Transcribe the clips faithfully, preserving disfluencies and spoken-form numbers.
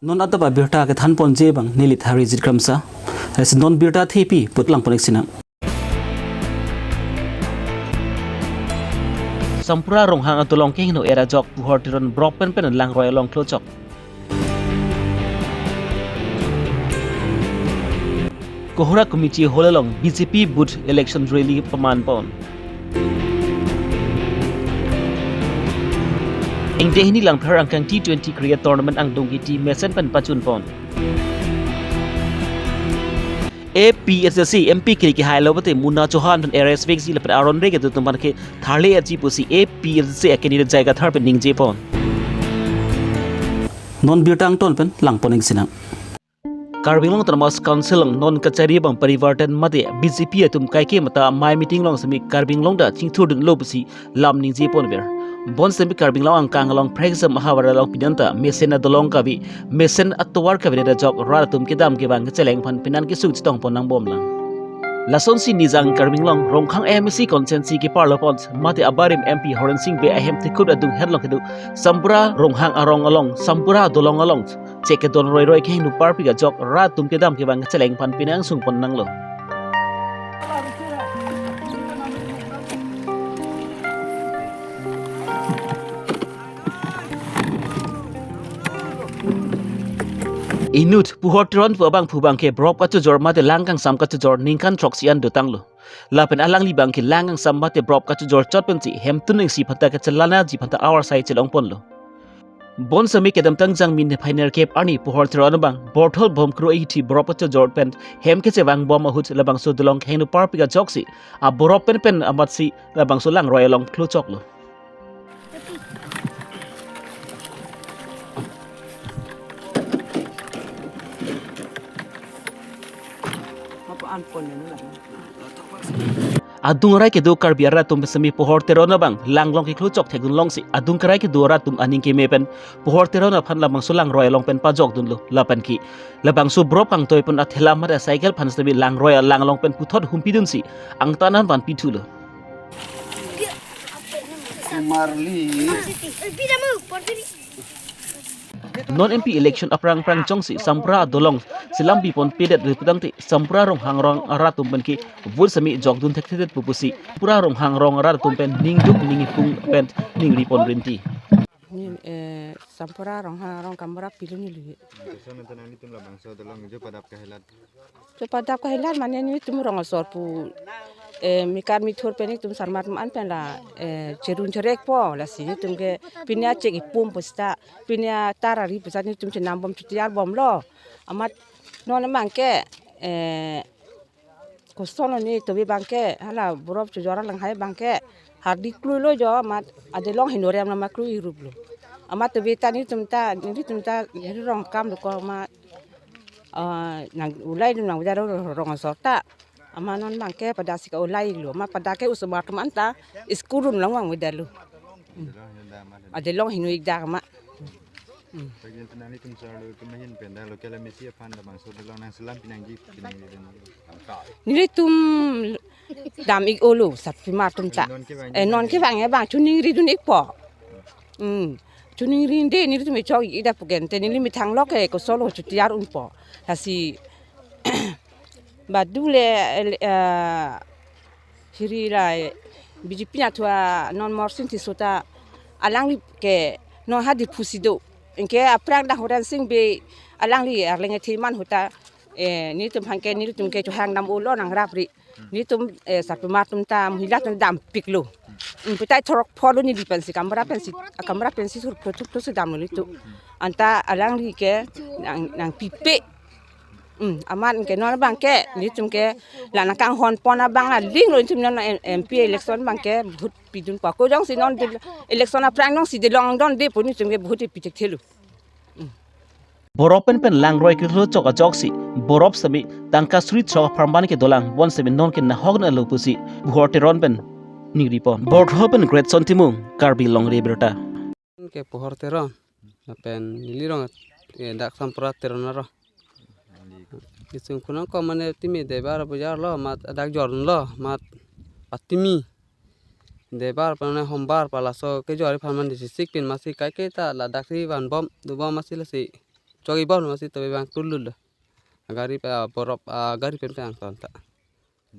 Non adap abirta kethanponji abang neli Tharijit Kramsa. Lasi non birta thepi pu langpon-ik sinang. Sampura Ronghang adolong kehingno era ajok Puhor Teron brop penpen langroi along klochok. Kohora Committee Hall along B J P booth election rally pamanpon. Ingdeng hini Langpher angkang T twenty cricket tournament angdung kiti mesen pen pachunpon. A P H L C M P kiri kehai lo bate Munna Chauhan pen arrest vekji lapen aron reke atum aphan ke tharle aji pusi A P H L C a-candidate J I Kathar pen ningjepon. Non birta angton pen langpon-ik sinang. Karbi Anglong Autonomous Council along non kachari abang parivartan mate B J P atum kaike mata amei meeting along semi Karbi Anglong ta chingthurdunlo pusi lam ningjeponver. Bonsemi Karbi Anglong angkang along phreksam ahavar along pini anta mesen adolong kave, mesen atovar kave ajok rat atum kedam kevang kecheleng aphan penan kesung chetongpon nangbomlang. Lasonsi Nijang Karbi Anglong Ronghang M A C constituency keparlopon mate abarim M P Horen Sing Bey ahem thekut adung henlo kedo Sampura Ronghang arong along, Sampura adolong along chek kedon roiroi kehingno parpik ajok rat atum kedam kevang kecheleng aphan penan sungpon nanglo. Inut Puhor Teron pu abangphu abangke brop kachojor mate lang kangsam kachojor ningkan throksi an dotanglo. Lapen alangli abangke lang kangsam mate brop kachojor chot pensi hemtun isi aphanta kachelanaji aphanta ahavar sai chelongponlo. Bonsemi kedamtang Jangmi niphai nerkep arni Puhor Teron abang borthol bom kro-ithi brop kachojor pen hem kechevangbom ahut labangso adolong kehingno parpik ajoksi aborop penpen amatsi labangso langroi along klochoklo. Adung arai kedo Karbi arat atum semi Puhor Teron abang lang along keklochok thekdun longsi adung arai kedo arat atum aning keme pen Puhor Teron aphan labangso langroi along pen pajokdunlo lapen ke labangso brop kangtoi pen athela mate cycle aphan semi langroi alang along pen puthot humpidunsi angtan an vanpithulo. Marli. Non M P election aphrang aphrang jongsi Sampura adolong selam bipon pedet ri putangte Sampura Ronghang arong arat atum pen ke vote semi jokdun thekthedet pupusi Sampura Ronghang arong arat atum pen ningduk ningipung pen ningripon rinti. Ni, eh, Sampura Ronghang arong kamra pilu ni lui. Koson nonton nanglitum labangso adolong jo padap kahelat. Jo padap kahelat mane nelitum rong asor pu, eh, mikar mithur pen nelitum sarmat man pen la, eh, cherun cherekpo lasi nelitum ke pini achek ipum pusita pini atar ari pusita nelitum chenambom chutiar bomlo. Amat non abangke, eh, koson ni tobi abangke hala borop chojor alanghai abangke hardi kluilo jo amat adolong hingno rem lama klui ruplo. Amat tobi ta nelitum ta nelitum ta neli rong akam lo ko amat, ah, nang ulai dum nang bajaro rong asor ta. Amat non abangke pada si ka-ulai lo. Amat pada ke osomar atum anta school room lang vang bajalo. Adolong hingno-ik dak amat. Hmm. Pagi nanglitum sarlo tum ahin pen da local M A C aphan labangso adolong nangselam pinangji pinangji. Nelitum dam-ik-olo sarpimar atum ta. Non kevang, eh, non kevang abang choningridun-ikpo. Hmm. Choningri de nelitum chok-ik dak pu ke te neli methang lok ke kosonlo chutiar unpo. Lasi badu le, eh, hiri la B J P anatthu non Morsing Tisso ta alangli ke non ha Diphu si do. Anke aphrang dak Horen Sing Bey alangli arleng ethe man ahut ta, eh, nelitum aphan ke nelitum ke chohang dam-olo nangrapri. Nelitum, eh, sarpimar atum ta mohila atum dampiklo. Hmm, putai thorok pholo neli pensi kamra pensi, kamra pensi sur photuk tu si damlo nelitum. Anta alangli ke nang, nangpipe. Hmm, amat ke non abangke nelitum ke la nangkanghonpon abang la linglo nelitum non M-, M P election abangke vote pidunpo. Ko jongsi non dil-, election aphrang jongsi adolong dondetpo nelitum ke vote pi thekthelo. Hmm. Borop penpen langroi keklochok ajoksi borop semi tangka suri throk apharman kedolang bonsemi non ke nahok nanglo pusi Puhor Teron pen ningripon. Borthol pen Greatson Timung, Karbi Longri Abirta. Ke Puhor Teron, lapen neli rong, eh, dak Sampura Teron arong. Kisung kunang ko mane timi debar bujar lo, mat adak jorlo, mat atimi. Debar pa ne hombar pa laso kejor aphan mane sisik pin masi kaike ta ladak si vanbom, dobom masi lasi. chok-i bom lo masi tobe bang tulul lo. Gari pe, ah, borop, ah, gari pen pe angton ta.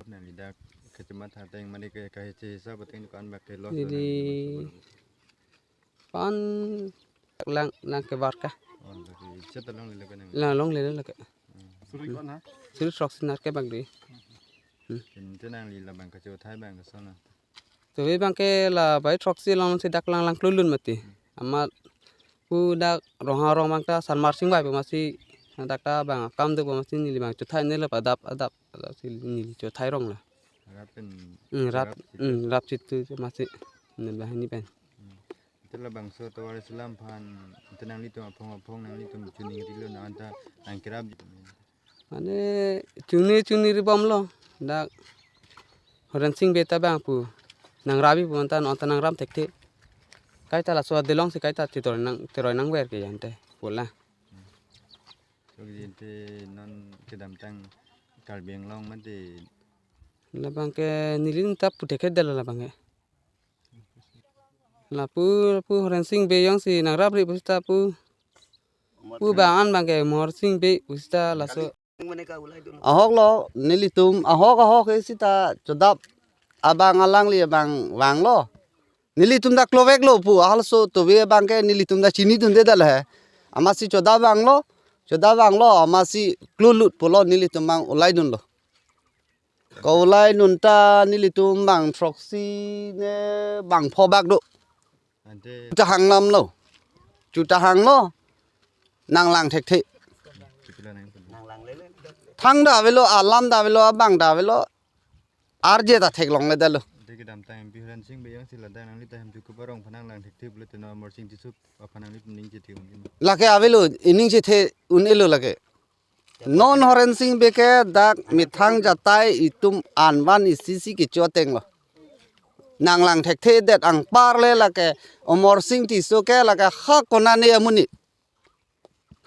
Nangli dak kachematha ateng mane ke kahiche hisab ateng dukan bak ke loss lo nangli. Neli pan lang, lang ke bar ka. Oh, lagi chet along lele ke nang. Lang longle lo ke. Hmm. Suri ko-an ha? Suri throksi nerkep bak dei. Hmm. Ante nangli labang kachothai bang koson lo? Tobe bang ke la bai throksi along si dak lang lang klulun mati. Amat pu dak Ronghang arong bang ta Sanmarsing bai pu masi dak ta bang akam do pu masi neli bang chothai ne la adap adap adap si neli chothai rong lo. Rap pen. Hmm, rap, rap chitu. Hmm, rap chitu masi neli bang hini pen. Hmm. Ante labangso tovar Islam aphan, ante nanglitum aphong aphong nanglitum chuningri lo na anta nangkerap. Mane chungni chungniri bom lo. Dak Horensing Bey ta bang pu nangrap-i pu anta non ta nangram thekthe. Kaita laso adelong si kaita chiroi nang, chiroi nangver ke ante pu la. Chokji ante non kedamtang Karbi Anglong mate. Labang ke neli ta pu thekthedetlo labang ke. Lapu, lapu Horensing Bey jongsi nangrapri pusita pu. Pu bang an bang ke Horensing Bey pusita laso. Ahok lo, nelitum ahok ahok ke sita chodap abang alangli abang vanglo. Nelitum ta klovek lo pu, ahal so tobe bang ke nelitum ta chinidunde dal he. Amatsi chodap vanglo, chodap vanglo, amatsi klulut pulo nelitum bang ulaidunlo. Ko ulaidun ta nelitum bang throksi ne bang pho bak do. Ante. Chuta hanglam lo. Chuta hanglo. Nanglang thekthe. Chipila nang pun. Thang ta avelo, alam ta avelo, abang ta avelo. Arje ta theklongledetlo. Ante kedamtang M P Horensing Bey jongsi ladak nangli ta Hemtukup arong aphan nanglang thekthe pulote non Amarsing Tisso aphan nangli ning chethe un. Lake avelo, ining chethe un-elo lake. Non Horensing Bey ke dak methang jatai itum anvan isi si kecho ateng lo. Nanglang thekthedet anparle lake Amarsing Tisso ke lake ha konane amonit.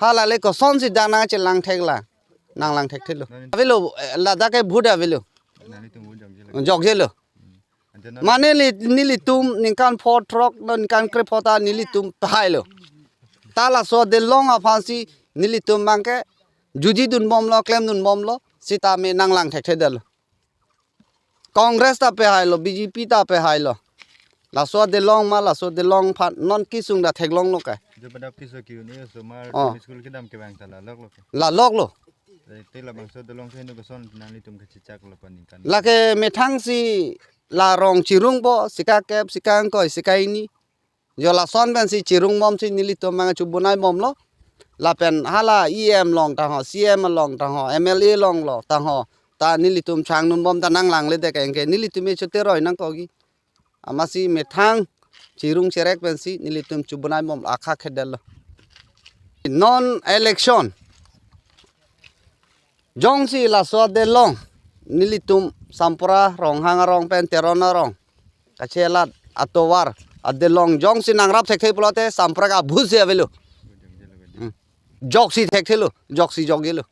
Hala le kosonsi dak nangchelang theklang. Nanglang thekthelo. Avelo, eh, ladak ke vote avelo. Nanglitum vote jokjelo. Jokjelo. Ante non. Mane neli, nelitum ningkan pho throk, non ningkan krepho ta nelitum pahailo. Ta laso adelong aphansi nelitum bang ke jujidun bomlo, klemdun bomlo, sitame nanglang thekthedetlo. Congress ta pahailo, B J P ta pahailo. Laso adelong ma, laso adelong aphan non kesung ta theklonglo ke. Jo pada kiso ki-un-e osomar. Oh. School kedam kevang ta lalok lo ke. Lalok lo. Te, te labangso adelong ke henu koson nanglitum kachechak lo paningkan. Lake methang si la rong chirungpo, sika kep, sika ingkoi, sika hini. Jo lason pensi chirung bomsi nelitum bang chubunai bomlo. Lapen hala E M along ta ho, C M along ta ho, M L A along lo ta ho. Ta nelitum changdun bom ta nanglangledet ke anke nelitum e choteroi nangkokji. Amatsi methang chirung cherek pensi nelitum chubunai bom akha khedetlo. Non election. Jongsi laso adelong nelitum Sampra Ronghang arong pen Teron arong kachelat atovar adelong jongsi nangrap thekthe pulote Sampra ke abhut si avelo. Hmm. Joksi thekthelo, joksi jokjelo.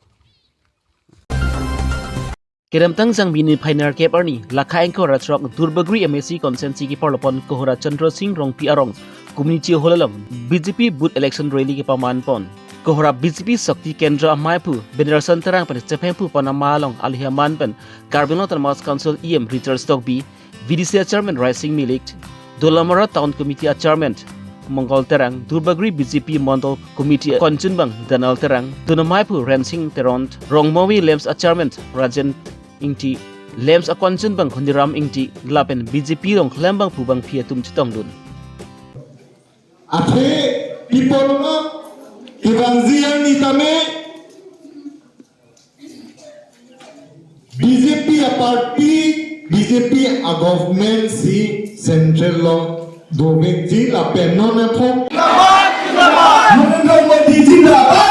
Kedamtang Jangmi niphai nerkep arni, lakha ingkoi ra throk Duarbagori M A C constituency keparlopon Kohora Chandra Sing Rongpi arong community hall along B J P booth election rally kepamanpon. Kohora B J P Shakti Kendra amei aphu Bannerson Terang pen chepheng aphu pon ama along alihi aman pen Karbi Anglong Autonomous Council E M Richard Tokbi, V D C a Chairman Raising Milik, Dolamara Town Committee a Chairman Mongol Terang, Duarbagori B J P Mondol Committee a konchunbang Donald Terang, dun amei aphu Rensing Teron, Rongmovi LAMPS a Chairman Rajen Ingti, LAMPS a konchunbang Honiram Ingti, lapen B J P along klembangphu bangphi atum chetongdun. Athe people ma kevangji arni tame B J P a party, B J P a government si central along dovekji lapen non aphong. Narendra Modi jindabad.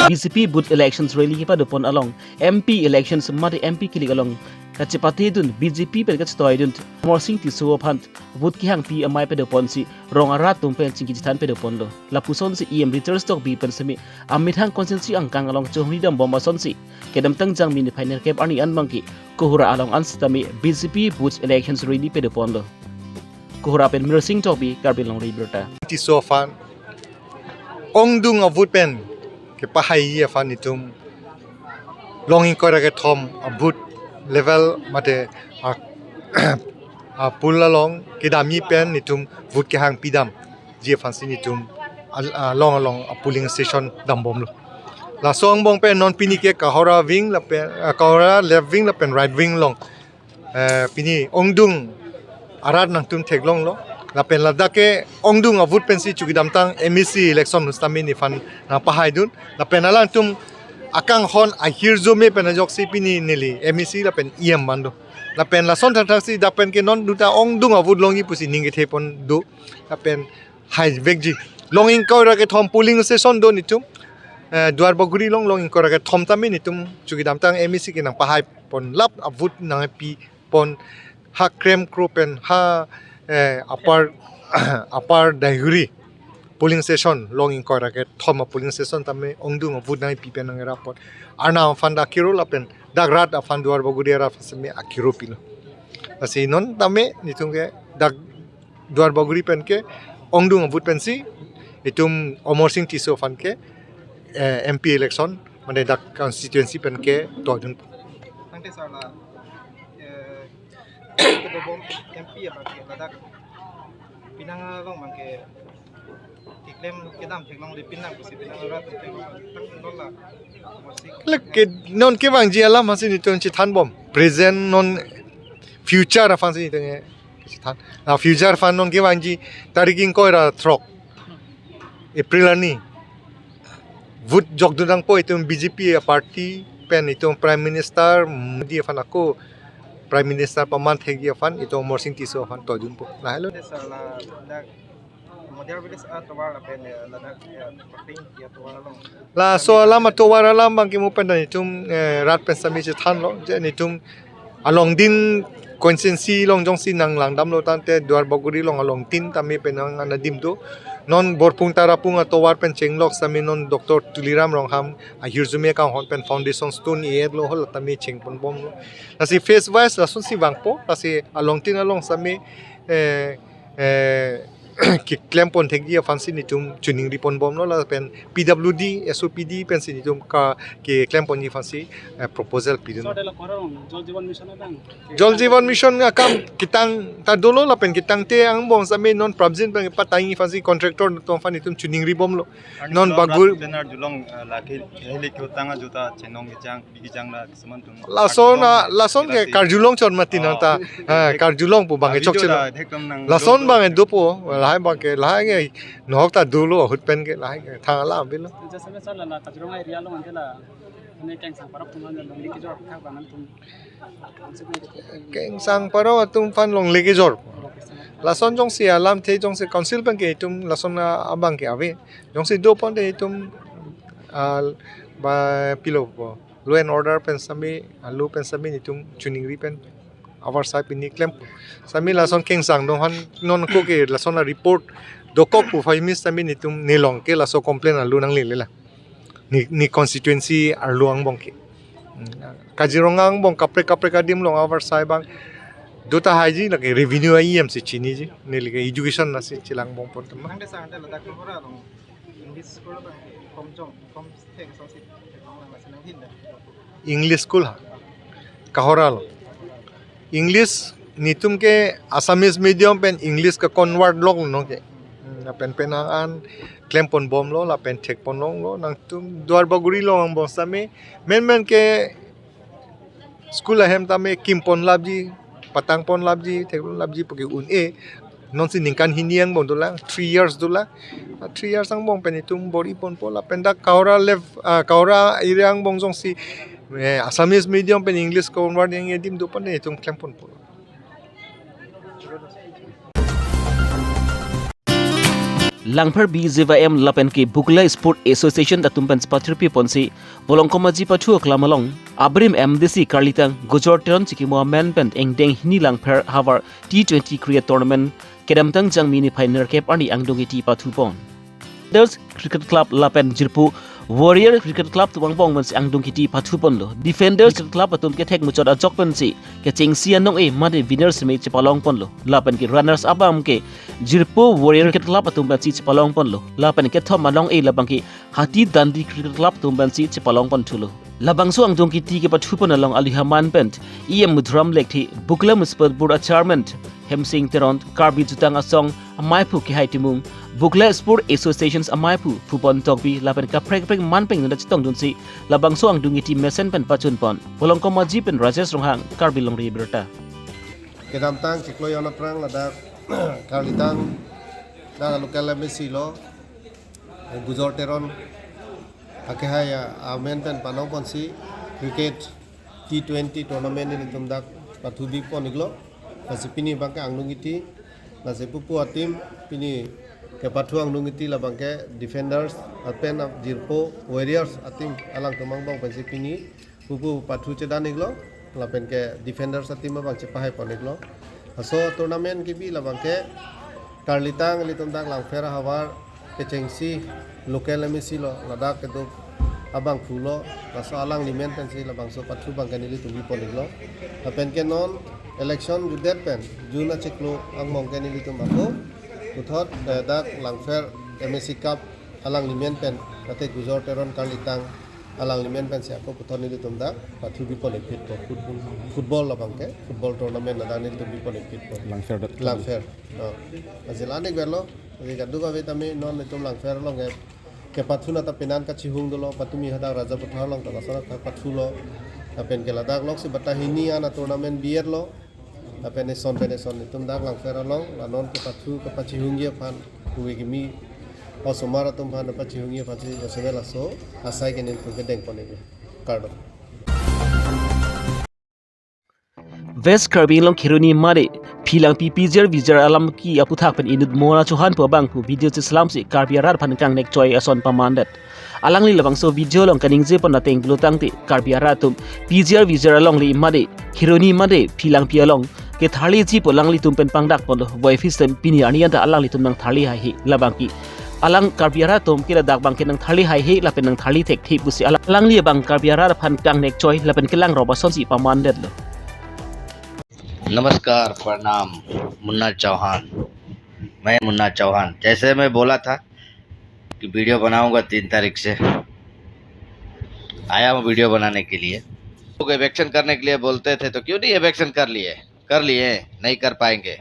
B J P booth elections rally kepadopon along M P elections mate M P kilik along kachepatedun B J P pen kachetoidun Amarsing Tisso aphan vote kehangpi amei padoponsi rong arat atum pen chingki chethan padoponlo. Lapusonsi E M Richard Tokbi pen semi amethang constituency angkang along chonghidam bom asonsi kedamtang Jangmi niphai nerkep arni anbangke Kohora along an sitame B J P booth elections rally padoponlo. Kohora pen Mirsing Tokbi, Karbi Longri Birta. Tisso aphan ongdung a vote pen kepahai aphan itum long ingkoi ra kethom a booth level mate a, a poll along kedamji pen itum vote kehang pidamji aphansi itum al-, along along a polling station dambomlo. Laso angbong pen non pini ke Kohora wing lapen, ah, Kohora left wing lapen right wing along, eh, pini ongdung arat nangtum theklonglo. Lapen ladak ke ongdung a vote pensi chukidamtang M A C election sitame nephan nangpahaidun. Lapen alangtum akanghon ahirjume pen ajoksi pini neli M A C lapen E M man do. Lapen lason thakthak si dak pen ke non duta ongdung a vote longji pusi ning kethepon do. Lapen haivekji. Long ingkoi ra kethom polling station do nelitum. Eh, Duarbagori along long ingkoi ra kethom tame nelitum chukidamtang M A C ke nangpahaiponlap a vote nangpipon ha Kremkro pen ha, eh, Upper, Upper Daiguri polling station long ingkoi ra kethom a polling station tame ongdung a vote nangpi pen nangrapon. Arnam aphan dak akiro lapen dak rat aphan Duarbagori arat aphan sitame akiro pilo. Lasi non tame nelitum ke dak Duarbagori pen ke ongdung a vote pensi itum Amarsing Tisso aphan ke, eh, M P election mane dak constituency pen ke toidun. Tangte sir la, eh, kedobom M P abang ke ladak penang along abang ke keklem kedam theklongle penang pusi penang arat theklong tang non la Amarsing. Lek ke non kevangji alam aphansi nelitum chethanbom. Present non future aphansi nelitum chethan. Na future aphan non kevangji tarik ingkoi ra throk April arni vote jokdun nangpo itum B J P a party pen itum Prime Minister Modi aphan ako Prime Minister paman thekji aphan itum Amarsing Tisso aphan toidunpo. Lahelo. Sir la dak Modiar village atovar lapen, eh, ladak, eh, Pakring atovar along. Laso alam atovar alam abang ke mo pen nelitum, eh, rat pen sitame chethanlo. Je nelitum alongtin constituency along jongsi nanglangdamlo tangte Duarbagori along alongtin tame pen nang anadim do. Non Borpung Tarapung atovar pen chenglok sitame non Doctor Tuliram Ronghang ahirjume akanghon pen foundation stone e-etlo hol tame chengponbomlo. Lasi phase wise lasonsi vangpo, lasi alongtin along sitame, eh, eh, keklempon thekji aphansi nelitum choningriponbomlo lapen P W D, S O P D pensi nelitum ka keklemponji aphansi, eh, proposal pidun. So, dela korong, Jal Jeevan Mission abang. Jal Jeevan Mission akam ketang ta dolo lapen ketangte angbong sitame non prapjin pen patangji aphansi contractor atum aphan itum choningribomlo. Arni non Islam bagur rat pen arjulong, eh, lake heli kotang ajuta chenong kejang, bi kejang la keseman tum. Lason, ah, lason ke karjulong chot mati nang ta. Oh. Ah, karjulong pu abang ke chok chelo. Video la thekdam nang lason lo abang ke dopo, lahai abang ke, lahai ke nohok ta dolo ahut pen ke, lahai ke thang alam bilo. Jasa me sala la Kaziranga area along ante la, ane Kengsang Parok atum ante longle kejor thak abang tum. Kengsang Parok atum aphan longle kejor. Lason jongsi alamthe jongsi council pen ke itum lason abang ke ave. Jongsi do ponte itum, ah, ba pilopo. Law and order pen sitame, ah, law pen sitame nelitum choningri pen avarsai pini klem. Sitame lason Kengsang atum aphan non ko ke lason a-report dokok pu famous sitame nelitum nelong ke laso complaint alu nanglele la. Ne, ne constituency arlo angbong ke. Hmm. Kaziranga angbong kaprek kaprek adim along avarsai abang do tahaiji lake revenue a-E M si chiniji. Neli ke education lasi chelangbompo tema. Tangte sir ante ladak Kohora along English school abang ke komjong, kom thek song si thek long lang lasi nanghin da. English school ha. Kohora along. English nelitum ke Assamese medium pen English ke convert lok no ke. Hmm, lapen penang an klemponbomlo, lapen thekponlonglo, nangtum Duarbagori along angbong sitame, menmen ke school ahem tame kimponlapji, patangponlapji, thekponlapji pu ke un-e, nonsi ningkan hini angbong dolang, three years dolang. Ah, three years angbong pen itum bor-iponpo lapen dak Kohora left, ah, Kohora area angbong jongsi, eh, Assamese medium pen English convert nangji adim do ponte itum klemponpo. Langpher B J Y M lapen ke Bukla Sport Association atum pen pathurpi ponsi Bolongkom Aji pathu aklam along, abirim M D C karlitang Gojor Teron chikimo amen pen ingdeng hini Langpher havar T twenty cricket tournament kedamtang Jangmi niphai nerkep arni angdung eti pathupon. Leaders Cricket Club lapen jirpo Warrior Cricket Club atum angbong pensi angdung kiti pathu ponlo. Defenders Cricket Club atum kethek muchot ajok pensi kechengsi anong-e mate winner semi chepalong ponlo. Lapen ke runners up abang ke Jirpo Warrior Cricket Club atum pensi chepalong ponlo. Lapen kethom anong-e labang ke Hati Dandi Cricket Club atum pensi chepalong ponthulo. Labangso angdung kiti kepathu pon along alihaman pen E M Mudhuram Lekthe, Bukla Municipal Board a Chairman Hemsing Teron, Karbi Jutang Asong amaiphu Kehai Timung, Bukla Sport Associations amaiphu Phupon Tokbi lapen kaprek kaprek man pen nunda chetongdunsi labangso angdung kiti mesen pen pachun pon. Polongkom Aji pen Rajesh Ronghang, Karbi Longri Abirta. Kedamtang chiklo jon aphrang ladak Karlitang dak local M A C lo Gujor Teron akehai amen pen panong ponsi cricket T twenty tournament nelitum dak pathu bi pon-iklo. Lasi pini abang ke angdung kiti, lasi pupu a-team pini kepathu angdung kiti labang ke Defenders lapen Jirpo Warriors a-team alangtum angbong pensi pini pupu pathu chedan-iklo, lapen ke Defenders a-team abang chepahai pon-iklo. Laso tournament kebi labang ke Karlitang nelitum dak Langpher ahavar kechengsi local M A C lo, ladak kedo abangphu lo, laso alangli men pensi labangso pathu abang ke nelitum bi pon-iklo. Lapen ke non election jutdet pen June achiklo angbong ke nelitum ako puthot, eh, dak Langpher M A C Cup alangli men pen, mate Gujor Teron Karlitang alangli men pensi ako puthot nelitum dak pathu bi pon-ik phit po. Football labang ke, football tournament ladak nelitum bi pon-ik phit po. Langpher dak. Langpher. Oh. Lasi la-an-ik verlo, lasi kadokave tame non nelitum Langpher along ke, kepathu na ta penan kachihung dolo, patumi hadak Rajapathar along ta lason ta pathulo. Lapen ke ladak loksi batta hini an a-tournament bi-etlo. Lapen eson pen eson nelitum dak Langpher along la non kepathu kapachihungji aphan, kove kimi osomar atum aphan kapachihungji aphansi jasevel laso asai ke nelitum kedeng pon-iklo. Kardom. West Karbi Anglong Kheroni mate Philangpi P G R V G R alam ke aputhak pen inut Mona Chauhan pu abangphu video cheselamsi Karbi arat aphan kangnek choi ason pamandet. Alangli labangso video along kaningje pon ateng pulo tangte Karbi arat atum P G R V G R along le mate Kheroni mate Philangpi along ketharleji pu alanglitum pen pangdak ponlo. Voiphis tem pini arni anta alanglitum nangtharle haihe labang ke alang Karbi arat atum ke ladak abang ke nangtharle haihe lapen nangtharle thekthe pusi alang, alangli abang Karbi arat aphan kangnek choi lapen kelang rop asonsi pamandetlo. नमस्कार, प्रणाम, मुन्ना चौहान। मैं मुन्ना चौहान, जैसे मैं बोला था कि वीडियो बनाऊंगा तीन तारीख से, आया हूँ वीडियो बनाने के लिए। लोग एविक्शन करने के लिए बोलते थे, तो क्यों नहीं एविक्शन कर लिए? कर लिए, नहीं कर पाएंगे।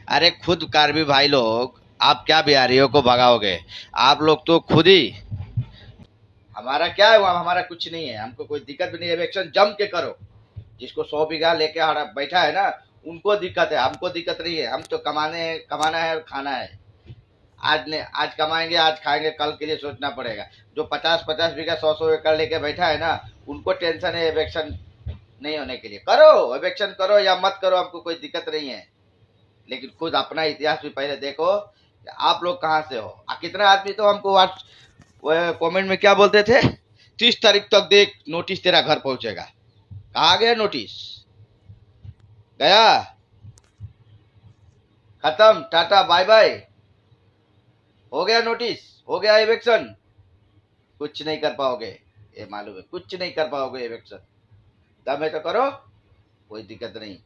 अरे, खुद कार्बी भाई लोग, आप क्या बिहारियों को भगाओगे? आप लोग तो खुद ही, हमारा क्या है वहाँ, हमारा कुछ नहीं है, हमको कोई दिक्कत भी नहीं है, एविक्शन जम के करो। जिसको सौ बीघा लेके हड़ा बैठा है ना, उनको दिक्कत है, हमको दिक्कत नहीं है। हम तो कमाने, कमाना है और खाना है। आज ने, आज कमाएंगे, आज खाएंगे, कल के लिए सोचना पड़ेगा। जो पचास पचास बीघा, सौ सौ एकड़ लेके बैठा है ना, उनको टेंशन है एविक्शन नहीं होने के लिए। करो, एविक्शन करो या मत करो, हमको कोई दिक्कत नहीं है, लेकिन खुद अपना इतिहास भी पहले देखो कि आप लोग कहाँ से हो। आ, कितना आदमी तो हमको व्हाट्स-, वो कमेंट में क्या बोलते थे, "तीस तारीख तक देख, नोटिस तेरा घर पहुंचेगा।" कहाँ गया नोटिस? गया? खत्म, टाटा बाय बाय। हो गया नोटिस, हो गया एविक्शन। कुछ नहीं कर पाओगे, ये मालूम है, कुछ नहीं कर पाओगे एविक्शन। दम है तो करो, कोई दिक्कत नहीं।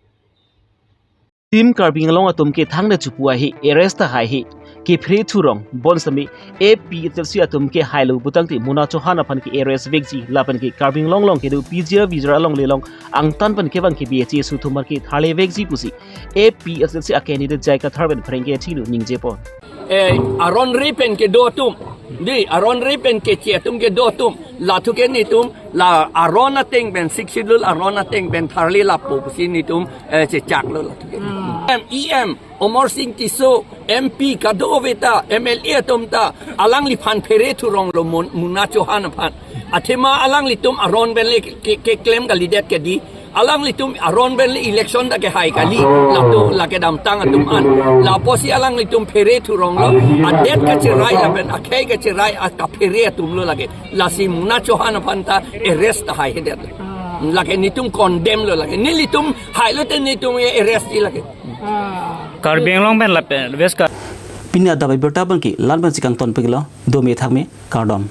Team Karbi Anglong atum ke thangnat chupu haihe, arrest ta haihe, kephere thurong, bonsitame A P H L C atum ke hailo putangte Mona Chauhan aphan ke arrest vekji, lapen ke Karbi Anglong along kedo P G R V G R along le along angtan pen kevang ke B H A suthumar ke tharle vekji pusi A P H L C a candidate J I Kathar pen pherangke chinglu ningje pon. Eh, aron ri pen kedo atum. Di, aron ri pen keche atum kedo atum. Latum ke netum, la aron ateng pen, Sixth Schedule aron ateng pen tharle lapo pusi netum, eh, chechaklo latum ke. Hmm. M, E M, Amarsing Tisso, M P kadokave ta, M L A atum ta, alangliphan phere thuronglo Mon-, Mona Chauhan aphan. Athema alanglitum aron pen le ke, ke, keklem kalidet ke di. Alanglitum aron pen le election ta kehai kali, latum la kedamtang atum an. Lapusi alanglitum phere thuronglo, adet kacherai lapen akhei kacherai akaphere atumlo lake. Lasi Mona Chauhan aphan ta arrest ta haihedetlo. Lake netum condemn lo lake. Nelitum hailote netum arrest-ji lake. Karbi Anglong pen lapen West Kar- Pini adap abirta abang ke la-an pensi kangton peklo, dome thakme, kardom.